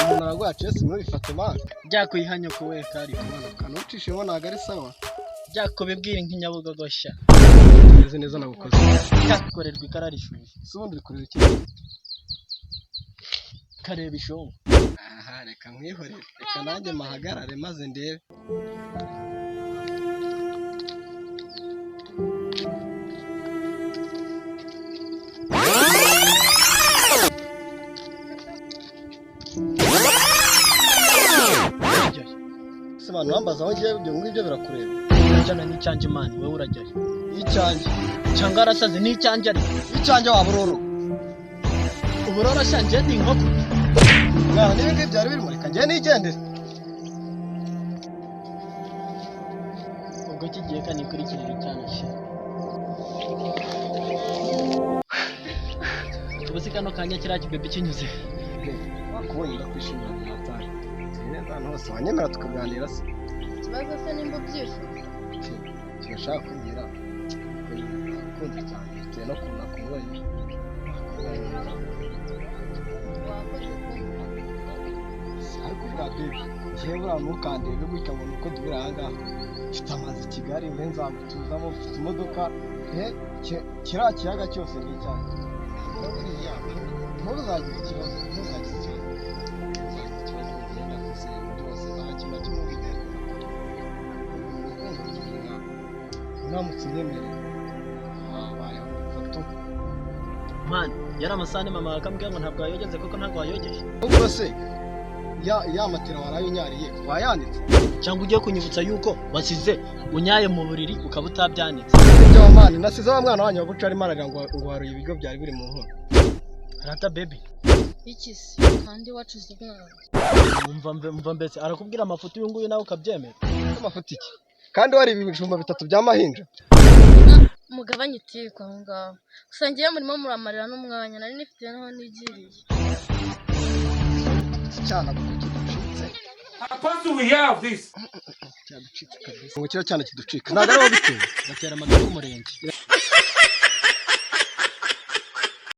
Umuntu araguha chess, ntubifate man. Byakuyiha nyoko we kari. Kanucishemo ntabwo ari sawa. Byakubibwira nk'inyabugogosha. Tumeze neza, nagukoze. Byakorerwa ikara rishushe. Ese ubundi uri kureba iki? Kareba ishongo. Aha, reka nkwihorere, reka nanjye mahagarare maze ndebe. Urajyayo? Ese abantu bambaza aho ngiye, ibyo ngibyo birakureba? Urajyana n'icyanjye man, wowe urajyayo? Icyanjye? Cyangwa arasaze, n'icyanjye ariko. Icyanjye waba uroro. Uburoro shanjye ndi inkoko. Mwana, n'ibi ngibi byari birimo, reka njye nigendere. Ubwo kigiye, kanikurikirira icyana sha. Ubu si kano kanya kiriya kibebe kinyuze. Wakubonye, ndakwishimira byatari neza ahantu hose, wanyemera tukaganira se? Ikibazo se nimba ubyifuza? Ikintu nshaka kubwira, nakunze cyane bitewe no kuntu nakubonye. Wakoze kumva. Ariko bwa baby, njyewe buriya ntukandebe gutya ngo ni uko duhurira aha ngaha. Mfite amazu i Kigali, mbe nzagutuzamo, mfite imodoka, kiriya kiyaga cyose ni icyanjye. Buriya ntuzagire ikibazo, ntuzagire ikibazo, ntuzagire ikibazo. Ugenda kwizeye byose, nta kintu na kimwe ubigera. Urukundo rwiza, uramutse unyemereye wabayeho neza tu. Man, yari amasahani mama akambwira ngo ntabwo wayogeze, koko ntabwo wayogeje. Ubwo se ya matera waraye unyariye wayanitse? Cyangwa ugiye kunyibutsa yuko wasize unyaye mu buriri ukaba utabyanitse? Ibyo man, nasize wa mwana wanyu waguca arimo ararira ngo waruye ibiryo byari biri mu nkono. Rata baby. Iki se kandi wacuze umwana? Mva mbese, arakubwira amafoto uyu nguyu nawe ukabyemera? Amafuti iki kandi wari ibijumba bitatu bya mahinja? Mugabanye itiko aho ngaho gusa, ngiye murimo muramarira n'umwanya nari nifite naho nigiriye. Iki cyana kuko kiducitse. Apostle, we hear of this. Cyaducitse kabisa, ngo kiriya cyana kiducika ntabwo ari wowe biteye. Batera amaguru y'umurenge.